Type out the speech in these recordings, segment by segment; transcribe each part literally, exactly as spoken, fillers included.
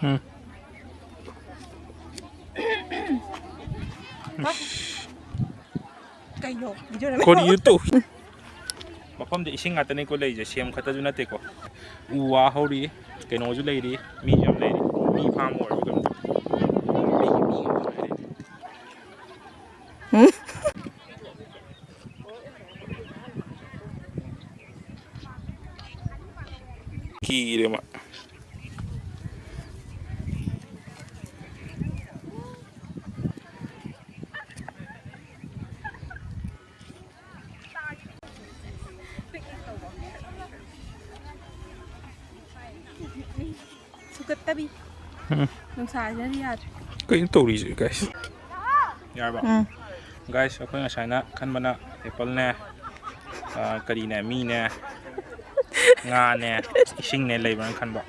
ꯎꯝ꯫ ꯀꯩꯅꯣ? ꯀꯣꯔꯤꯌꯨ ꯇꯧ꯫ ꯃꯐꯝꯗ ꯏꯁꯤꯡ ꯉꯥꯛꯇꯅꯤꯀꯣ ꯂꯩꯔꯤꯁꯦ, ꯁꯦꯝ ꯈꯛꯇꯁꯨ ꯅꯠꯇꯦꯀꯣ꯫ ꯎ ꯋꯥ ꯍꯧꯔꯤ, ꯀꯩꯅꯣꯁꯨ ꯂꯩꯔꯤ, ꯃꯤꯁꯨ ꯌꯥꯝ ꯂꯩꯔꯤ꯫ ꯃꯤ ꯐꯥꯝ ꯑꯣꯏꯔꯁꯨ ꯀꯩꯅꯣ꯫ ꯃꯤꯒꯤ ꯃꯤ ꯉꯥꯛꯇ ꯂꯩꯔꯤ꯫ ꯀꯤꯔꯦ ꯃꯥ꯫ ꯁꯨꯒꯠꯇꯕꯤ꯫ ꯎꯝ꯫ ꯅꯨꯡꯁꯥꯁꯤꯅꯗꯤ ꯌꯥꯗ꯭ꯔꯦ꯫ ꯀꯩꯅꯣ ꯇꯧꯔꯤꯁꯦ, guys? ꯌꯥꯔꯕ? ꯎꯝ꯫ Guys, ꯑꯩꯈꯣꯏ ꯉꯁꯥꯏꯅ ꯈꯟꯕꯅ appleꯅꯦ, ꯑ, ꯀꯔꯤꯅꯦ, ꯃꯤꯅꯦ, ꯉꯥꯅꯦ, ꯏꯁꯤꯡꯅꯦ ꯂꯩꯕ꯭ꯔꯥꯅ ꯈꯟꯕ꯫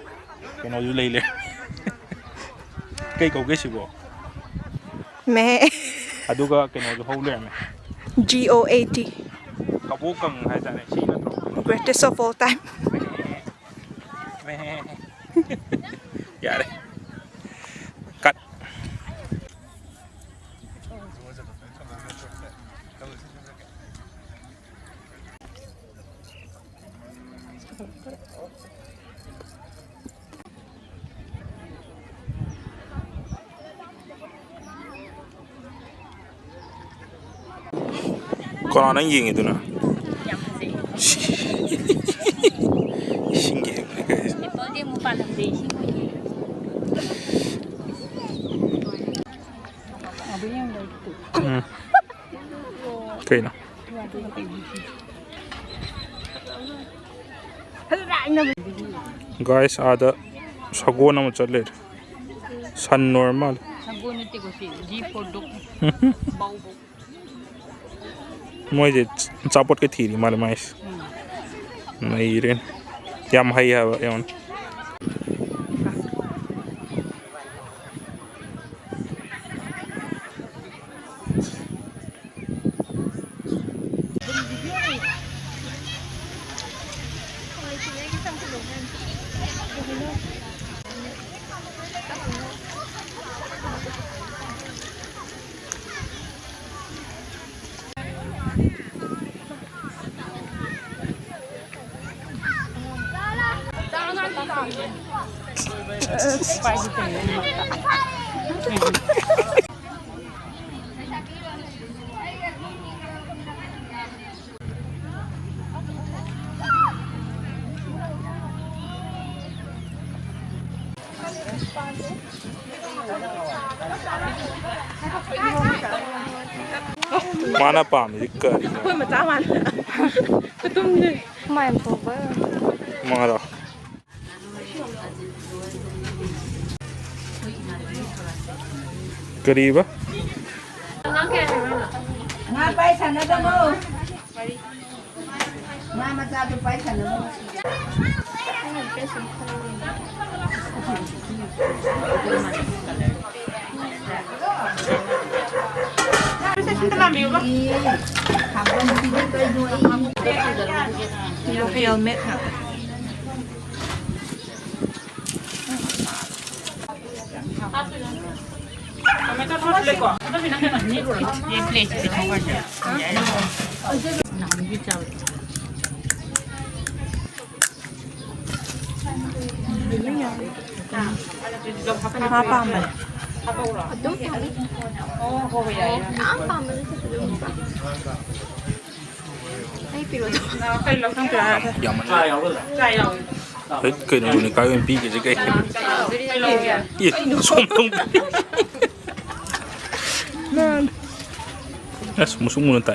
ꯀꯩꯅꯣꯁꯨ ꯂꯩ ꯂꯩ꯫ ꯀꯩ ꯀꯧꯒꯦ ꯁꯤꯕꯣ? ꯃꯦ꯫ ꯑꯗꯨꯒ ꯀꯩꯅꯣꯁꯨ ꯍꯧ ꯂꯩꯔꯝꯃꯦ꯫ G O A T꯫ ꯀꯕꯣꯛ ꯀꯪ ꯍꯥꯏꯇꯥꯔꯦ, ꯁꯤ ꯅꯠꯇ꯭ꯔꯣ? Greatest of all time꯫ ꯌꯥꯔꯦ꯫ Cut꯫ ꯀꯅꯥꯅ ꯌꯦꯡꯉꯤꯗꯨꯅ? ꯌꯥꯝ ꯐꯖꯩ꯫ ꯏꯁꯤꯡꯒꯤ ꯍꯦꯛꯅꯦ ꯀꯩꯁꯦ꯫ ꯑꯦꯄꯜꯗꯤ ꯑꯃꯨꯛ ꯄꯥꯜꯂꯝꯗꯦ, ꯏꯁꯤꯡ ꯑꯣꯏꯅ꯫ ꯎꯝ꯫ ꯀꯩꯅꯣ? Guys, ꯑꯥꯗ ꯁꯒꯣꯜ ꯑꯃ ꯆꯠ ꯂꯩꯔꯦ꯫ ꯁꯟ ꯑꯣꯏꯔ ꯃꯥꯜꯂꯦ꯫ ꯁꯒꯣꯜ ꯅꯠꯇꯦꯀꯣ ꯁꯤ, G for dog꯫ ꯕꯧ ꯕꯧ꯫ ꯃꯣꯏꯁꯦ ꯑꯆꯥꯄꯣꯠꯀ ꯊꯤꯔꯤ ꯃꯥꯜꯂꯦ ꯃꯥꯏꯁꯦ꯫ ꯎꯝ꯫ ꯅꯩꯔꯦ꯫ ꯌꯥꯝ ꯍꯩ ꯍꯥꯏꯕ ꯌꯦꯡꯉꯣ꯫ ꯃꯥꯅ ꯄꯥꯝꯃꯤꯁꯤ ꯀꯔꯤꯅꯣ? ꯑꯩꯈꯣꯏ ꯃꯆꯥ ꯃꯥꯟꯅ ꯈꯨꯇꯨꯝꯁꯦ꯫ ꯍꯨꯃꯥꯡ ꯊꯣꯛꯄ꯫ ꯃꯉꯥꯔꯣ? ꯀꯔꯤꯕ? ꯉꯥ ꯄꯥꯏ ꯁꯥꯟꯅꯒꯅꯨ꯫ ꯉꯥ ꯃꯆꯥꯗꯨ ꯄꯥꯏ ꯁꯥꯟꯅꯒꯅꯨ꯫ Helmet ꯉꯥꯛꯇ꯫ ꯃꯥ ꯄꯥꯝꯕꯅꯦ꯫ ꯑꯗꯨꯝ ꯄꯥꯝꯃꯤ꯫ ꯌꯥꯝ ꯄꯥꯝꯕ ꯅꯠꯇꯦ ꯑꯗꯨꯝ꯫ ꯑꯩ ꯄꯤꯔꯛꯑꯣ꯫ ꯌꯥꯝꯃꯟꯂꯦ꯫ ꯍꯦꯛ ꯀꯩꯅꯣ ꯅꯤꯀꯥꯏ ꯑꯣꯏꯅ ꯄꯤꯒꯦꯁꯦ ꯀꯩ? ꯑꯦ, ꯁꯣꯝ ꯊꯣꯡ꯫ ꯑꯁ, ꯃꯨꯁꯨꯛ ꯃꯨꯅ ꯇꯥꯏ꯫